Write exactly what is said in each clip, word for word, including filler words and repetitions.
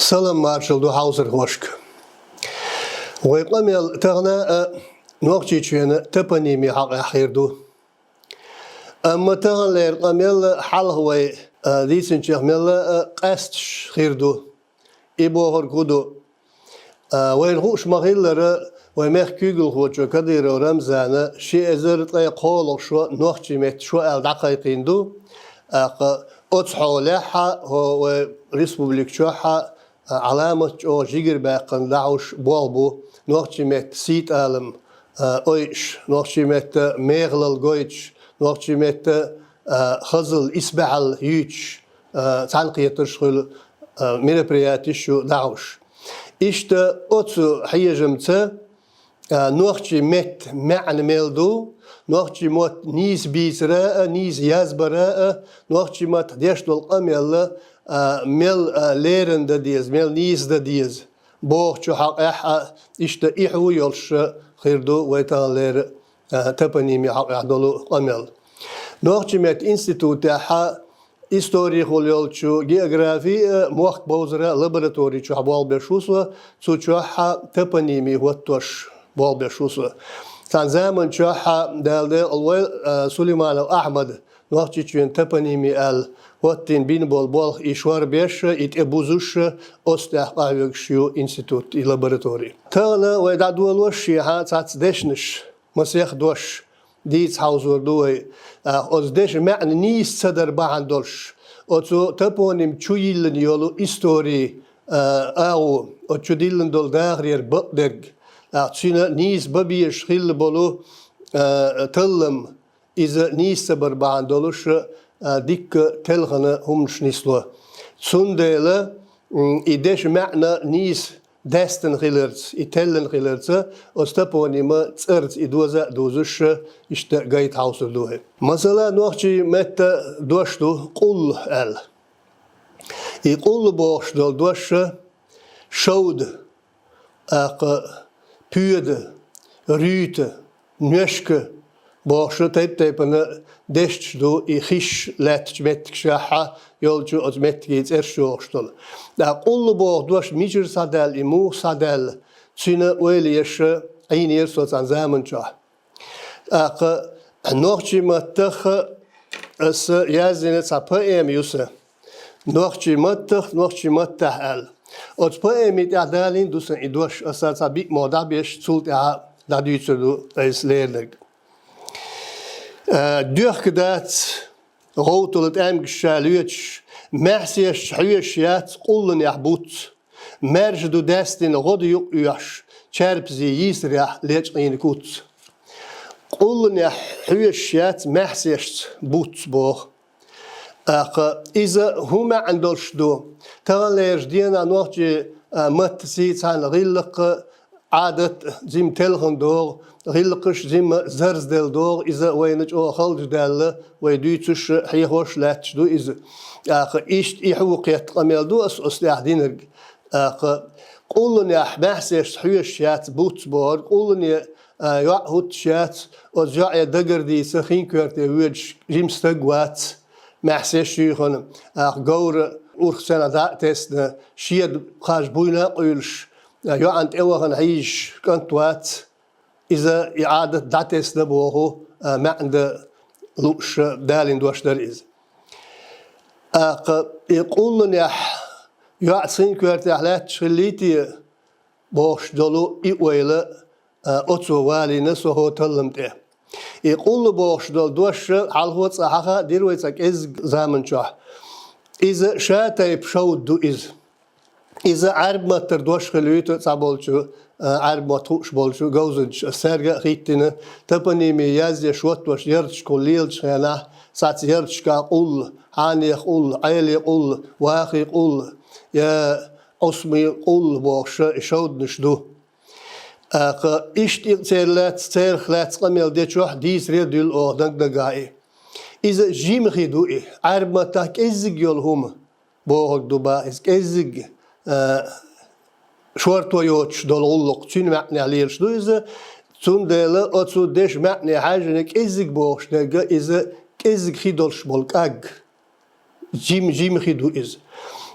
Салам-маршалла ду хьовсархошка. Вай къамел тахана а Нохчийчоьнан топонимийн хьокъехь хир ду. Амма таханлера къамел хьалха вай, а, дийцинчех мелла а къаьсташ хир ду. И бохург хӀун ду? А, вайна хууш ма-хиллара, вай мехкан куьйгалхочо Кадыров Рамзана ши эзар ткъе кхоалгӀа шо нохчийн меттан шо аьлла дӀакхайкхийна ду. ТӀаккха оцу хьолехь а, хӀо вай республика чохь а, а, Ӏаламат чӀогӀа жигара баьккхина дӀахьуш болх бу, нохчийн меттан сий-тӀалам, а, ойуш, нохчийн меттан мехалла гойтуш, нохчийн меттан, а, хазалла, исбаьхьалла юьйцуш, а, цхьаьнакхетарш хуьлу, а, мероприятеш ю дӀахьуш. Иштта оцу хьежамца, а, нохчийн меттан маьӀна мел ду, нохчийн мотт нийса бийцара а, нийса язбара а, нохчийн маттахь деш долу къамел, а, мел, а, леррина дан деза, мел нийса дан деза бохучу хьокъехь а, иштта и хьу йолуш хир ду вай таханлера, а, топонимийн хьокъехь долу къамел. Нохчийн меттан институтехь а, историхула йолчу географи а, мохк бовзара а лаборатори чохь болх беш ву со, цу чохь а топоними хӀоттош болх беш ву со. Цхьана заман чохь а, Дала декъала войла, а, Сулейманов Ахьмада Нохчийчоьнан топоними аьлла хӀоттийна бина болу болх и шорбеш а, и тӀе бузуш а, оцу тӀехь къахьоьгуш ю институт, и лаборатори. Тахана вай дӀадолош шехьа цхьацца дешнаш, масех дош дийца хьовзор ду вай. А, оцу дешан маьӀна нийса ца дар бахьана долуш, оцу топоним чу йиллина йолу истори, а, агӀо, оцу чу диллина долу дахарера бакъдерг, а, цуьнан нийса бан безаш хилла болу, а, таллам, иза нийса ца бар бахьана долуш, а, дикка телхина хӀуманаш нисло. Цундела, м, и дешан маьӀна нийса даьстина хиларца, и теллина хиларца, оцу топонима цӀарца и доза а дузуш, иштта гайта хьовсур ду хӀара. Масала, нохчийн меттан дош ду къулла аьлла. И къулла бохуш долу дош шовда, тӀаккха поьда, руьйта, нуьшка бохуш тайп-тайпана дешнаш ду, и хиш лаьттачу меттигашкахь йолчу оцу меттигийн цӀераш йохуш долу. ТӀаккха къулла боху дош мичара схьадаьлла, и муха схьадаьлла, цуьнан ойла еш Ӏийнера со цхьана заман чохь. ТӀаккха нохчийн маттахь аса яздина цхьа поэма ю сан. Нохчийн маттахь, нохчийн маттахь аьлла. Оцу поэмин тӀехь далийна ду сан и дош, аса цхьа биъ мо дӀабеш, цул тӀаьхьа дӀадуьйцур ду айса леринарг. А, доьхка дац, гӀовтала тӀаьмгаш ша лоьцуш, маьхсешца хьоьжуш яц къулланехь буц. Маьрша ду даьстина гӀода юкъ оьхуш, чарпазе йийсарехь лечкъийна куц. Къулланехь хьоьжуш яц маьхсешца буц боху. ТӀаккха иза хӀун маьӀна долуш ду? Таханлерчу дийнахь нохчийн, а, маттаца цхьаьна гӀиллакх а, Ӏадат а жима телхина догӀу, гӀиллакхаш жима зарзаделла догӀу, иза вайна чӀогӀа халчу даьлла, вай дуьйцуш а, хьехош а лаьтташ ду иза. ТӀаккха иштта и хьу кхетта къамел ду ас оцу тӀехь динарг. ТӀаккха къулланехь маьхсешца хьоьжуш яц буц бохург, къуллане, а, йоӀ хӀуттуш яц, оцу йоӀе дагардийца хин коьрте воьдуш жима стаг вац, маьхсеш юьйхина, тӀаккха говра урх цӀена дӀа а тесна, шеда кхаж буйна а къуьйлуш, а, йоӀана тӀе вахана хьийзаш кӀант вац, иза и Ӏадат дӀатесна боху, а, маьӀна дан лууш далийна дош дара иза. ТӀаккха и къулланехь йоӀ цхин коьртехь лаьтташ хиллий те бохуш долу и ойла, а, оцо валийна со хӀокху таллам тӀе. И къулла бохуш долу дош хьалхо цкъа хьаха а дира вай цхьа кӀеззиг заман чохь. Иза ша тайпа шовда ду иза. Иза Ӏаьрбматтара дош хилуьйту цхьаболчу, а, Ӏаьрбматта хууш болчу говзанчаша, цаьрга а хӀиттина, топонимийн язъеш, хӀоттош ярташкахула лелачу хенахь, цхьацца ярташкахь къулла, Хьанех къулла, Ӏелин къулла, Вахин къулла, я Ӏусмин къулла бохуш и шовданаш ду. ТӀаккха иштта и церан лаьцна, церах лаьцна къамел дечохь дийцаре а дуьллу оха даг-дагахь и. Иза жима хи ду и, Ӏаьрбматтахь кӀеззиг йолу хӀума бохург ду бах иза, кӀеззиг, а, шорто йоцуш долу гӀуллакх, цуьнан маьӀнехь лелаш ду иза, цундела оцу дешан маьӀне хьаьжжина кӀеззиг бохуш дерг иза кӀеззиг хи долуш болу кӀаг. Жим-, жима хи ду иза.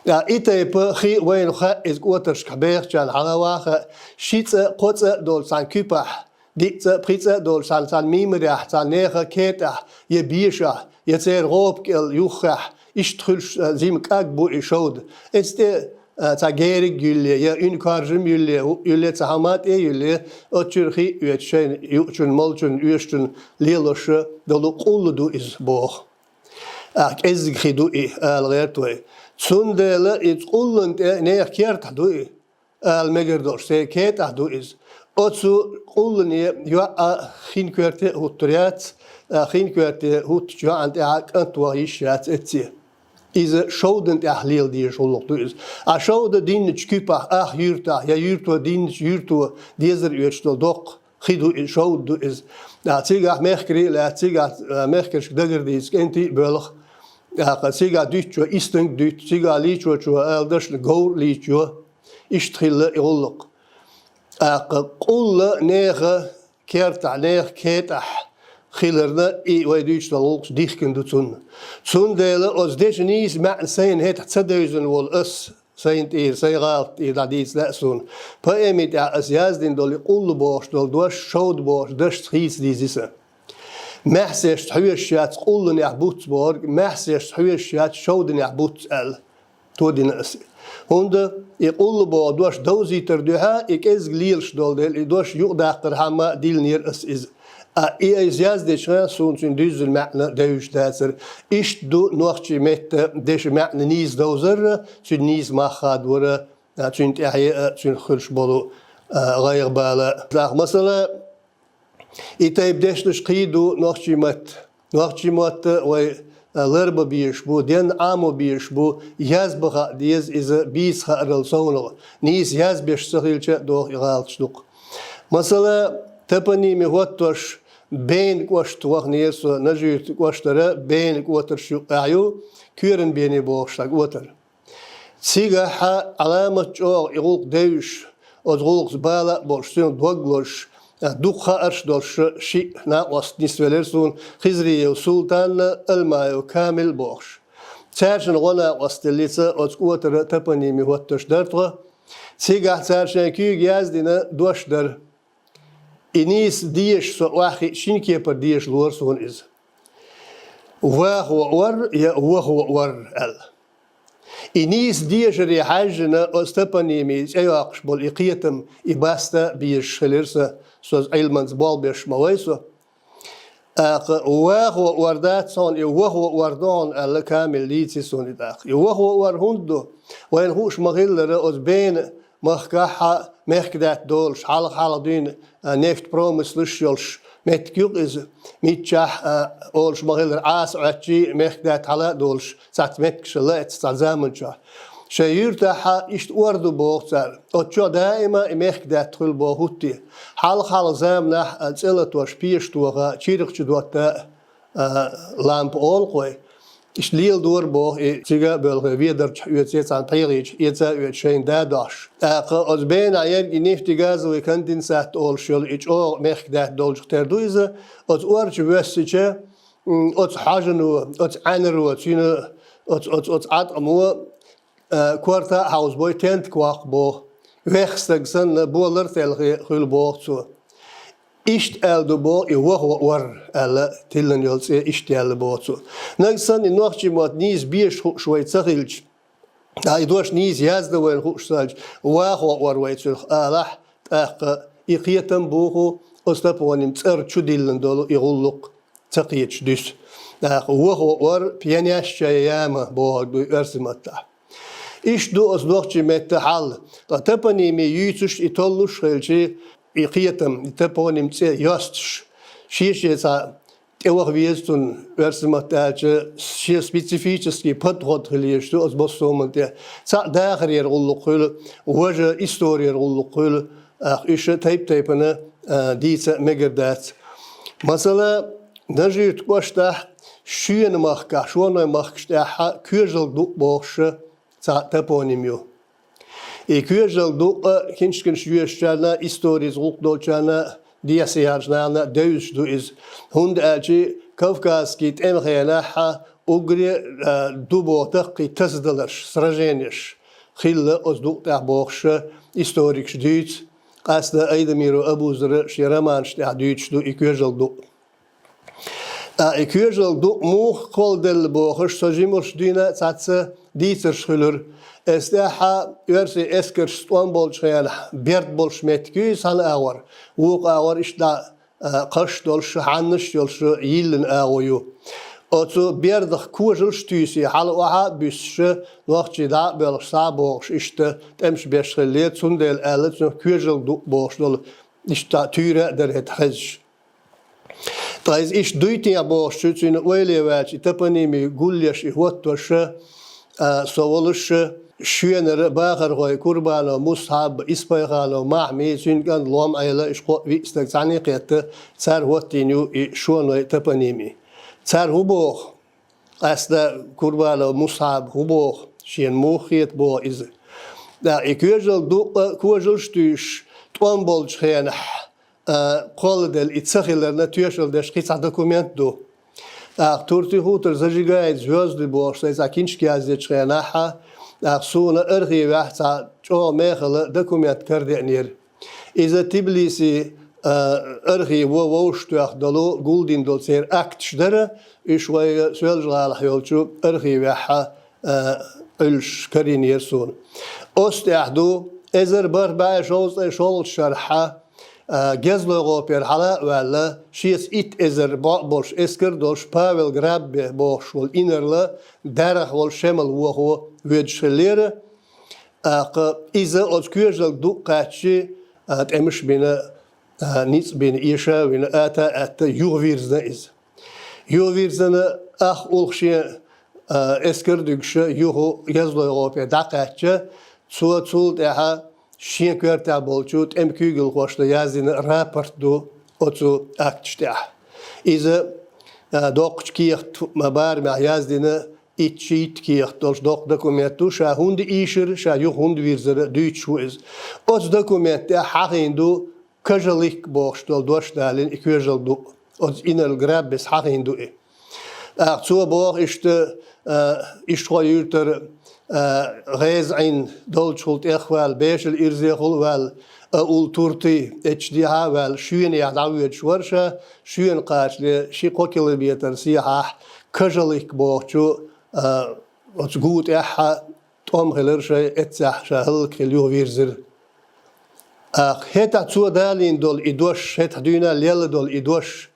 А и тайпа хи вайна хаьа иза кӀотаршкахь бехачарна хьалаваха, ши цӀа, кхо цӀа а долу цхьана куьпахь, диъ цӀа, пхи цӀа а долу цхьана, цхьана мимарехь, цхьана нехан кетӀахь, я бешахь, я церан гӀопа кӀел юххехь, иштта хуьлуш, а, зима кӀаг бу и шовда. Эцу тӀе, а, цхьа гериг юьлле, я уьнкаржам юьлле, юьлле цхьа хӀума тӀе юьлле, оцу чуьра хи а оьцу шайна юучун, молчун, оьшучун лелош долу къулла ду иза боху. Ахь кӀеззиг хи ду и, ала гӀерта вай. Цундела и къуллан тӀе нехан кертахь ду и, ала мегар долуш, церан кетӀахь ду иза. Оцу къуллане йоӀ а хин коьрте а хӀуттур яц, а хин коьрте хӀуттучу йоӀана тӀехь кӀант ваха йиш яц эцце. Иза шовдан тӀехь лела дезаш гӀуллакх ду иза. А шовда динначу куьпахь, ах юьртахь, я юьрто динначу юьрто дезар оьцуш долу доккха хи ду иза, шовда ду иза. А цигахь мехкарий а лаьцна, цигахь, а, мехкаршка дагар дийца кӀентий а боьлху. ТӀаккха цигахь дуьттучо истанг а дуьтту, цигахь лийчочо ала дашна говр а лийчо. Иштта хилла и гӀуллакх. ТӀаккха къулла нехан кертахь, нехан кетӀахь хиларна, и вай дуьйцуш долу гӀуллакхаш дихкина ду цунна. Цундела оцу дешан нийса маьӀна сайна хӀетахь ца девзина волу ас, сайна тӀера, сайн гӀалат тӀера дӀадийца лаьа суна. Поэми тӀехь ас яздина долу и къулла бохуш долу дош, шовда бохучу дашца хийца дийзи сан. Маьхсешца хьоьжуш яц къулланехь буц бохург, маьхсешца хьоьжуш яц шовданехь буц аьлла, тодина ас. ХӀунда и къулла боху дош довзийтар дуьхьа, и кӀеззиг лелаш долу дела, и дош юкъадаккхархьама диллинера ас иза. А и айса яздечу хенахь суна цуьнан дуьззина маьӀна девзаш дацара. Иштта ду нохчийн меттан дешан маьӀна нийса довзар а, цуьнан нийса мах хадор а, а, цуьнан тӀаьхье а, цуьнан хуьлуш болу, а, гӀайгӀа-бала а. ТӀаккха, масала, и тайпа дешнаш кхин ду нохчийн матта. Нохчийн матта вай, а, ларбан безаш бу, денна Ӏамо безаш бу, язбан хаа деза иза бийца хаарал совнагӀа. Нийса язбеш ца хилча а доху и гӀалаташ дукха. Масала, топонимийн хӀоттош Бена кӀошта ваханера со, Нажи-Юьртан кӀоштара Бена кӀотарш юкъахь ю, Коьран Бене бохуш цхьа кӀотар. Цигахь Ӏаламат чӀогӀа и гӀуллакх девзаш, оцу гӀуллакхца бала а болуш, цуьнан дог лозуш, дукха хаарш долуш шиъ накъост нисвелира суна, Хизриев Султан а, Алмаев Камил а бохуш. Цаьршиннан гӀо-накъосталлица оцу кӀотара топонимийн хӀоттош дара тхо. Цигахь цара шайн куьйга яздина дош дара. И нийса деша со охьахиъча, шина кепара деша лора суна иза. Вахо ор я вахо ор аьлла. И нийса дешаре хьаьжжина оцу топонимийн цӀе йоккхуш болу и кхетам, и баста безаш хилира сан, со иза Ӏилманца болх беш ма вай со. ТӀаккха вахо ор дац хьуна, и вахо ор ду хьуна аьлла, Камила дийци суна и тӀаккха. И вахо ор хӀунда ду? Вайна хууш ма-хиллара, оцу Бена махкахь мехкадаьтта долуш, хьалха-хьалха дуьйна, а, нефть промыслаш йолуш меттиг ю-кх иза. Миччахь, а, олуш ма-хиллара, Ӏаса Ӏоьттича мехкадаьтта хьала а долуш, цхьацца меттигаш лаьцна цхьана заманчохь. Шайн юьртахь иштта ор ду боху цара. Оцу чохь даима и мехкадаьтта хуьлу боху хӀуттий. Хьалха-хьалха заманахь, а, цӀе латош пеша тоха, чиргӀа чу дотта, а, лампа олу-кх вай. Иштта леладора боху и цига а боьлхий, ведарчохь оьций, цхьана пхьегӀи чу эца а оьцу шайна да дохьуш. ТӀаккха оцу Бенахь ерг и нефтегазовый конденсат олуш йолу и чӀогӀа мехкадаьтта долчух тера ду иза, оцу ор чу воьссича, м, оцу хьожано, оцу Ӏаьнаро, цуьнан оцу, оцу, оцу Ӏаткъамо, а, корта а хьовзабой, тентак воккху боху. Вехха стаг санна, болар а телхий хуьлу боху цо. Иштта аьлла ду боху и вахо ор аьлла, тиллина йолу цӀе иштта яьлла боху цо. Нагахь санна и нохчийн мотт нийса безаш хууш вай ца хилча, а, и дош нийса яздан вайна хууш ца хилча, вахо ор вай цуьнах алахь, тӀаккха и кхетам боху, оцу топоним цӀера чу диллина долу и гӀуллакх ца кхеташ дуьсу. ТӀаккха вахо ор пьянящая яма бохург ду и оьрсийн маттахь. Иштта ду оцу нохчийн меттан хьал. Ткъа топоними юьйцуш, и толлуш хилча, и кхетам, и топоним цӀе йостуш, шен-шен цхьа тӀеваха веза цунна, оьрсийн маттахь аьлча, шен специфический подход хила езаш ду оцу боссоман тӀе. Цхьаъ дахарера гӀуллакх хуьлу, важа исторера гӀуллакх хуьлу, ах, уьш тайп-тайпана, а, дийца а мегар дац. Масала, Нажи-Юьртан кӀоштахь, Шена махкахь, Шоной махкаш тӀехь коьжалг дукъ бохуш цхьа топоним ю. И коьжалг дукъ а, киншкинаш йоьшучарна, историца гӀуллакх долчарна, дехьа-сехьарчу нахана девзаш ду иза. ХӀунда аьлча кавказский тӀеман хенахь Уггаре а ду боху даккхий тасадаларш, сраженеш, хилла оцу дукъ тӀехь бохуш историкаш дуьйцу, къаьстина Айдамиров Абузара шен романаш тӀехь дуьйцуш ду и коьжалг дукъ. ТӀаккха и коьжалг дукъ муха кхолладелла бохуш, со жималш дуьйна а цхьацца дийцарш хуьлура. Эс тӀаьхьа оьрсийн эскарш тӀом болчу хенахь берд болуш меттиг ю иза цхьана агӀор, вукху агӀор иштта дӀа а, кхаш долуш, хьаннаш йолуш йиллина агӀо ю. Оцу бердах кожалш туьйсий хьала охьа а буьссуш, нохчий дӀа а боьлхуш, схьа а богӀуш, иштта тӀемаш беш хилла, цундела аьлла, цунах коьжалг дукъ бохуш долу, иштта туьйра а дара хӀета хезаш. Ткъа иза иштта дуй те бохуш, цуьнан ойла ваьлча, и топоними гулъеш, и хӀоттош, а, со волуш, шоьнара бахархой Курбанов Мусхьаб, Испайханов Махьми, цуьнан кӀант Лом-Ӏела, иштта кхоъ-виъ стаг цхьаьна кхетта, цара хӀоттийна ю и шоной топоними. Цара хӀун боху? Къаьстина Курбанов Мусхьаб хӀун боху? Шена муха хета боху иза? ТӀаккха и коьжалг дукъ а кожалш туьйсуш, тӀом болчу хенахь, а, кхолладелла и ца хиларна тоьшалла деш кхин цхьа документ ду. ТӀаккха Туртихутар «Зажигает звёзды» бохуш сайн цхьа киншка яздечу хенахь, тӀаккха суна архивехь цхьа чӀогӀа мехала документ карадеънера. Иза Тбилиси, а, архиво вовшахтоьхна долу, гулдина долу церан акташ дара, уьш вай Соьлжа-ГӀалахь йолчу архивехь, а, Ӏуьллуш карийнера суна. Оцу тӀехь ду, эзар бархӀ бӀе шовзткъе шолгӀачу шарахь, а, Гезлой-ГӀопера хьала а ваьлла, шеца итт эзар бӀо болуш эскар долуш Павел Граббе бохуш волу инарла, даьрах волу шемал вохо воьдуш хиллера. ТӀаккха иза оцу коьжалг дукъ кхаьччи, а, тӀемаш а бина, а, ницкъ а бина, эша а вина, ата а аьтта, юхавирзина иза. Юхавирзина, ах уллохь шен, а, эскар дуьгуш юха Гезлой-ГӀопе дӀакхаьчча, цо цул тӀаьхьа шен коьртехь болчу тӀеман куьйгалхошна яздина рапорт ду оцу акташ тӀехь. Иза, а, доккхачу кехат ма барамехь яздина, итт-шийтта кехат долуш доккха документ ду, ша хӀунда ийшира, ша юха хӀунда вирзира дуьйцуш ву иза. Оцу документ тӀехь хьахийна ду, кожалик бохуш долу дош далийна и коьжалг дукъ. Оцу инарла Граббес хьахийна ду и. ТӀаккха цо боху иштта, а, иштта хьо юьртара, а, гӀеза Ӏин долчухула тӀехваьлла, бешала ирзехула а ваьлла, а, улла туртий, эцчу дехьа а ваьлла, шоьнехь дӀавоьдуш вара ша, шоьна кхачале ши-кхо километр сехьахь кожалик бохучу, а, оцу гу тӀехь тӀом хилира шайн, эццехь ша хӀаллакьхилла юхавирзира. ТӀаккха хӀетахь цо далийна долу и дош, хӀетахь дуьйна лелла долу и дош,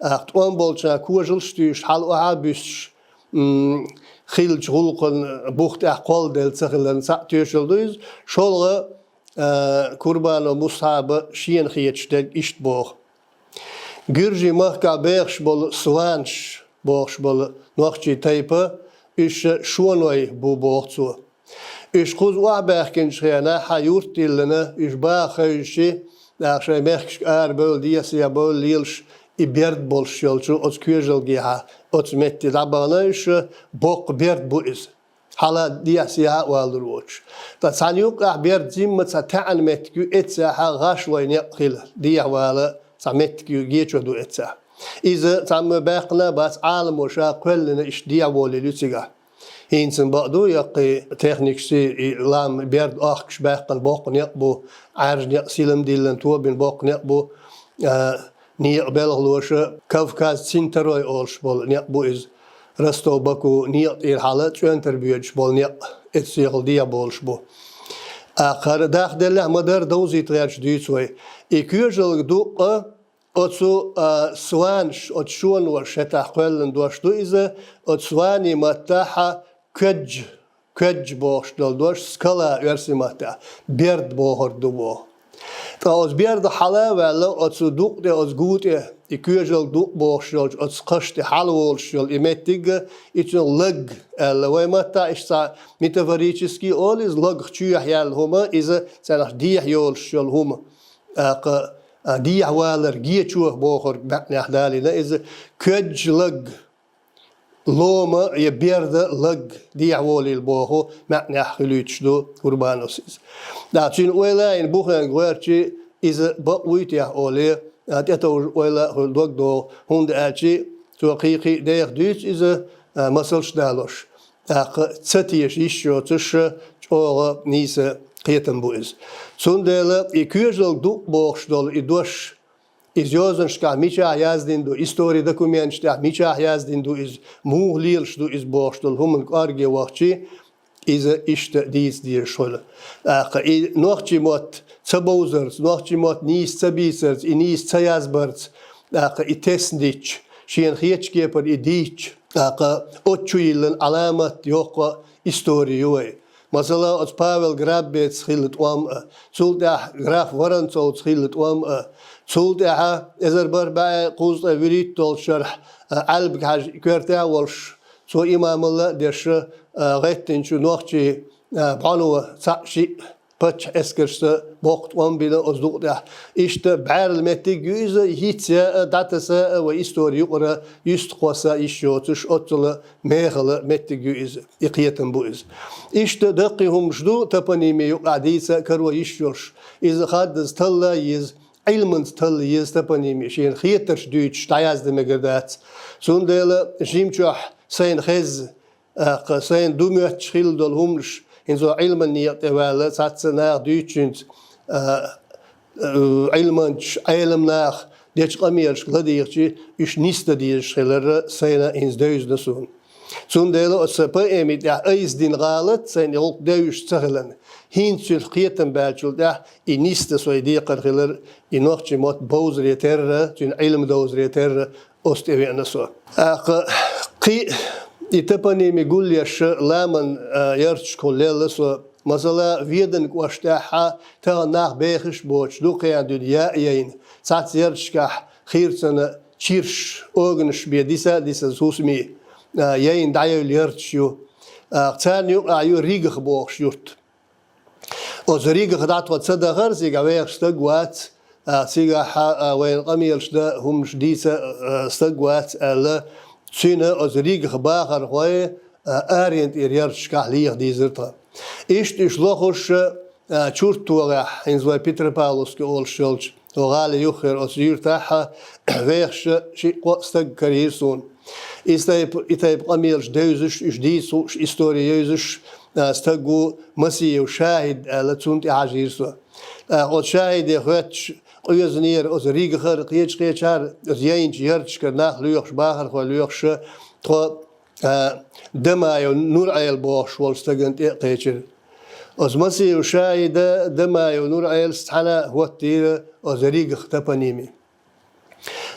тӀаккха тӀом болчарна кожалш туьйсуш, хьала охьа а буьссуш, м, хиллачу гӀуллакхан бух тӀехь кхолладелла ца хиларна цхьаъ тоьшалла ду иза. ШолгӀа, а, Курбанов Мусхьаба шена хеташ дерг иштта боху. Гуьржийн махкахь бехаш болу сванаш бохуш болу нохчийн тайпа, уьш шоной бу боху цо. Уьш кхуза охьабаьхкинчу хенахь юрт а диллина, уьш баха хевшичи, тӀаккха шайн мехкашка арабевлла, дехьа-сехьа бевлла лелаш, и берд болуш йолчу оцу коьжалгехьа, оцу метте дӀабахана уьш, боккха берд бу иза. Хьала дехьа-сехьа а валур воцуш. Ткъа цхьана юккъехь берд жимма цхьа таьӀна меттиг ю, эццехьа гӀашлой некъ хила, дехьа вала цхьа меттиг ю, гечо ду эццехь. Иза цхьамма баьккхина а бац, Ӏаламо ша кхоьллина иштта дехьа волийла ю цигахь. ХӀинца бакъ ду, яккхий техникашций и лам берд охкуш баьккхина боккха некъ бу, Ӏаьржа некъ силам диллина тобина боккха некъ бу, а, некъа белхалоша Кавказ цинтарой олуш болу некъ бу иза. Ростов-Баку некъа тӀера хьала цӀоьнтара боьдуш болу некъ, эццехула дехьа болуш бу. ТӀаккха хӀара дахделлехь ма-дарра довзийта гӀерташ дуьйцу вай. И коьжалг дукъ а оцу, а, сванаш, оцу шоноша хӀетахь кхоьллина дош ду иза, оцу сванийн маттахь коьдж, коьдж бохуш долу дош, скала оьрсийн маттахь, берд бохург ду боху. Ткъа оцу берда хьала а ваьлла, оцу дукъ тӀе, оцу гу тӀе, и коьжалг дукъ бохуш йолчу оцу кхаш тӀе хьала волуш йолу и меттиг а, и цуьнан лаг аьлла. Вайн маттахь иштта цхьа метафорически олу иза, лагах чоьхьа яьлла хӀума, иза цӀенах дехьа йолуш йолу хӀума. ТӀаккха, а, дехьа валар, гечо бохург маьӀнехь далийна иза, коьдж лаг. Лома я берда лаг дехьа волийла боху маьӀнехь хуьлуьйтуш ду Курбановс иза. ТӀаккха цуьнан ойла а, и бухенга гӀоьртичи, иза бакъ вуй техьа олий, а, тӀетовжа ойла а хуьлу дог догӀу, хӀунда аьлчи цо кхин-кхин а деха дуьйцу иза, а, масалш далош. ТӀаккха ца теша йиш йоцуш чӀогӀа нийса кхетам бу иза. Цундела и коьжалг дукъ бохуш долу и дош, иза йозанашкахь мичахь яздина ду, истори документаш тӀехь мичахь яздина ду иза, муха лелаш ду иза бохуш долу хӀуманна кӀорге вахчи, иза иштта дийца дезаш хуьлу. ТӀаккха и нохчийн мотт ца бовзарца, нохчийн мотт нийса ца бийцарца, и нийса ца язбарца, тӀаккха и теснадича, шена хетачу кепара и дийцча, тӀаккха оцу чу йиллина Ӏаламат йоккха истори ю вай. Масала, оцу Павел Граббецаца хилла тӀом а, цул тӀаьхьа граф Воронцовца хилла тӀом а, цул тӀаьхьа эзар бархӀ бӀе кхузткъе вуьрхӀитталгӀачу шарахь, а, Ӏаьлбиг-Хьаьжа коьртехь а волуш, цо имамалла а деш, а, гӀеттинчу нохчийн, а, бӀаьно цхьаъ-шиъ паччахьан эскаршца боккха тӀом бина оцу дукъа тӀехь. Иштта бӀаьрла меттиг ю иза, хӀинца а, дӀатаса а, вай истори юкъара юьстахвоса йиш йоцуш, оццула мехала меттиг ю иза, и кхетам бу иза. Иштта даккхий хӀуманаш ду топоними юкъахь дийца а, каро йиш йолуш. Иза хаддаза талла еза, Ӏилманца талла еза топоними, шена хетарш дуьйцуш дӀаязда мегар дац. Цундела жимчохь сайна хезна, тӀаккха сайна ду моьттуш хилла долу хӀуманаш, хӀинца Ӏилман некъа тӀе ваьлла цхьацца наха дуьйцучуьнца, а, а, Ӏилманчаш, Ӏеламнаха дечу къамелашка ладийгӀчи, уьш нисдан дезаш хилар сайна хӀинца девзина суна. Цундела оцу сан поэми тӀехь айса дина гӀалат сайна гӀуллакх девзаш ца хиларна, хӀинца цуьнах кхетам баьллачул тӀаьхьа и нисдан со декхар хилар, и нохчийн мотт бовзаре терра, цуьнан Ӏилма довзаре терра, оцу тӀе веана со. ТӀаккха кхин а и топоними гулъеш ламан, а, ярташкахула лелла со. Масала, Веданан кӀоштахь а тахана нах бехаш а боцуш, дукха хан дуьйна яа а яйна, цхьацца ярташкахь хийрачу чирш, оганаш бен диса а дисаза хӀусаме, а, яйна дӀаяьлла ярташ ю. А, царна юкъахь ю Ригах бохуш юрт. Оцу Ригах дӀа тхо ца дахара, цигахь вехаш стаг вац, а, цигахь, а, вайна къамелаш дан хӀуманаш дийца, а, стаг вац аьлла, цуьнан оцу Ригах бахархой, а, аренан тӀера ярташкахь леха дийзира тхан. Иштта уьш лохуш, а, чурт тогӀехь, хӀинца вай Петропавловске олуш йолчу, тхо гӀала юххера оцу юьртахь а вехаш шиъ-кхоъ стаг карийра суна. И тайпа, и тайпа къамелаш девзаш, уьш дийца хууш, истори евзаш, а, стаг ву Масиев ШахӀид аьлла, цунна тӀе хьажийра со. ТӀаккха оцу ШахӀиде хоьттуш, къоьзанера оцу Ригахара, кхеча-кхечара, оцу яйначу ярташкара нах лоьхуш, бахархой лоьхуш, тхо, а, Дамаев Нур-Ӏела бохуш волчу стагана тӀе а кхечира. Оцу Масиев ШахӀида, Дамаев Нур-Ӏелас цхьаьна хӀоттийра оцу Ригах топоними.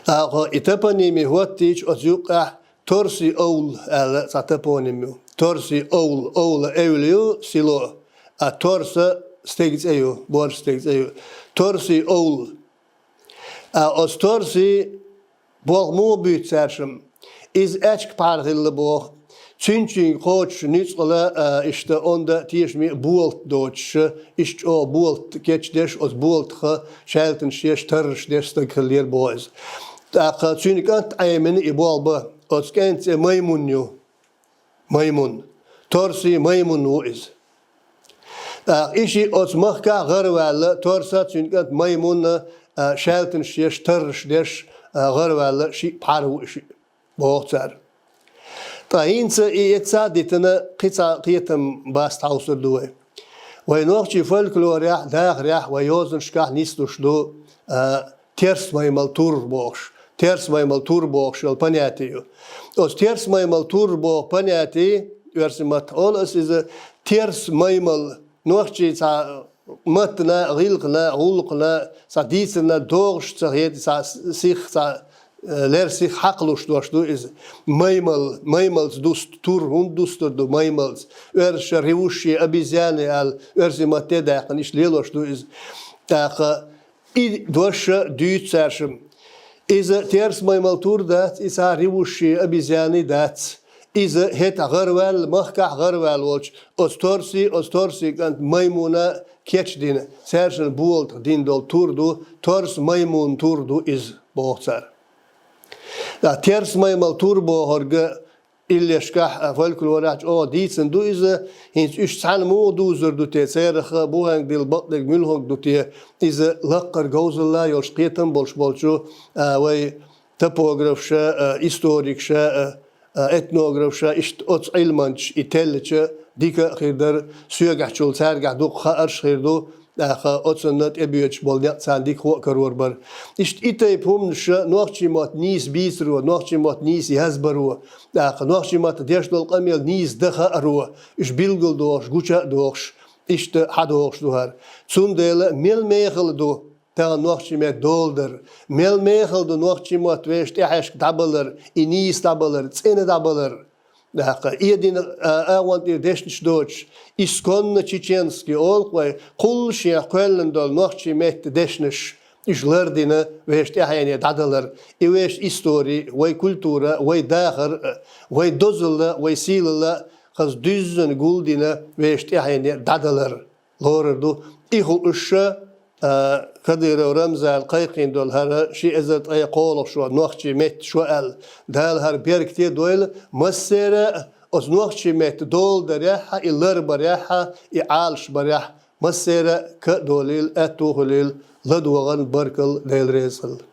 ТӀаккха и топоними хӀоттийча, оцу юккъехь Торси овла аьлла цхьа топоним ю. Торси овла, овла эвла ю, село, а Торса стеган цӀе ю, борша стеган цӀе ю. Торси овла. А оцу Торси болх муха буьйцу цаьршимма? Иза аьчка пхьар хилла боху. Цуьнчуьнга кхочуш нуьцкъала, а, иштта онда тешаме а болат доцуш, иштта чӀогӀа болат кечдеш, оцу болатах шаьлтанаш еш, тарраш деш стаг хиллера боху иза. ТӀаккха цуьнан кӀант Ӏемина и болх бан. Оцу кӀентан цӀе Маймун ю. Маймун. Торси Маймун ву иза. ТӀаккха и шиъ оцу махкахь гӀараваьлла, Торса, цуьнан кӀант Маймун а, а, шаьлтанаш еш, тарраш деш, а, гӀараваьлла шиъ пхьар ву и шиъ, боху цара. Ткъа хӀинца и эцца а дитина, кхин цхьа кхетам баста хьовсур ду вай. Вай нохчийн фольклорехь, дахарехь, вай йозанашкахь нислуш ду, а, терс маймал тур бохуш, терс маймал тур бохуш йолу понятие ю. Оцу терс маймал тур боху понятие, оьрсийн маттахь олу аса иза, терс маймал, нохчийн цхьа маттана, гӀиллакхана, гӀуллакхана, цхьа дийцарна догӀуш ца хета, цхьа сих, цхьа, э, лер сих хьакхалуш дош ду иза. Маймал, маймалца дуста, тур хӀунда дустур ду маймалца? Оьрсаша ревущие обезьяны аьлла, оьрсийн матте а даьккхина, иштта лелош ду иза. ТӀаккха и дош дуьйцу цаьршимма. Иза терс маймал тур дац, и цхьа ревущие обезьяны дац. Иза хӀетахь гӀараваьлла, махкахь гӀараваьлла волчу оцу Торси, оцу Торси кӀант Маймуна кечдина, цаьршинна болатах дина долу тур ду, Торс Маймун тур ду иза, боху цара. Ткъа терс маймал тур бохург иллешкахь а, фольклорехь чӀогӀа дийцина ду иза, хӀинца уьш цхьаьна муха дузур ду те, церах а бухенга дилла бакъдерг муьлханиг ду те, иза лаккхара говзалла йолуш кхетам болуш болчу, а, вай топографша а, историкша а, Этнографаша иштта оцу Ӏилманчаша и теллича дика а хир дара, соьгахьчул цаьргахь дукха хаарш а хир ду, тӀаккха оцунна тӀебоьдуш болу некъ царна дика хӀоъ карор бара. Иштта и тайпа хӀуманаша нохчийн мотт нийса бийцаро, нохчийн мотт нийса язбаро, тӀаккха нохчийн маттахь деш долу къамел нийса дан хааро, уьш билгал дохуш, гуча а дохуш, иштта хьадохуш ду хӀара. Цундела мел мехала ду тахана нохчийн меттан дола дар, мел мехала ду нохчийн мотт вешан тӀаьхьашка дӀабалар, и нийса дӀабалар, цӀена дӀабалар. ТӀаккха и дина а, агӀон тӀера дешнаш доцуш, исконно чеченский олу-кх вай, кхуллушехь кхоьллина долу нохчийн меттан дешнаш, уьш лардина вешан тӀаьхьене дӀадалар, и вешан истори, вай культура, вай дахар, вай дозалла, вай сийлалла хаза дуьззина гулдина вешан тӀаьхьене дӀадалар лорар ду. И хууш, а, Кадыров Рамзана кхайкхийна долу хӀара ши эзар ткъе кхоалгӀа шо нохчийн меттан шо аьлла, Дала хӀара беркате а дойла, массеран а оцу нохчийн меттан дола дарехь а, и ларбарехь а, и Ӏалашбарехь а, массеран а ка а долийла, аьтто а хуьлийла, ладогӀарна баркалла, Дела реза хуьлда.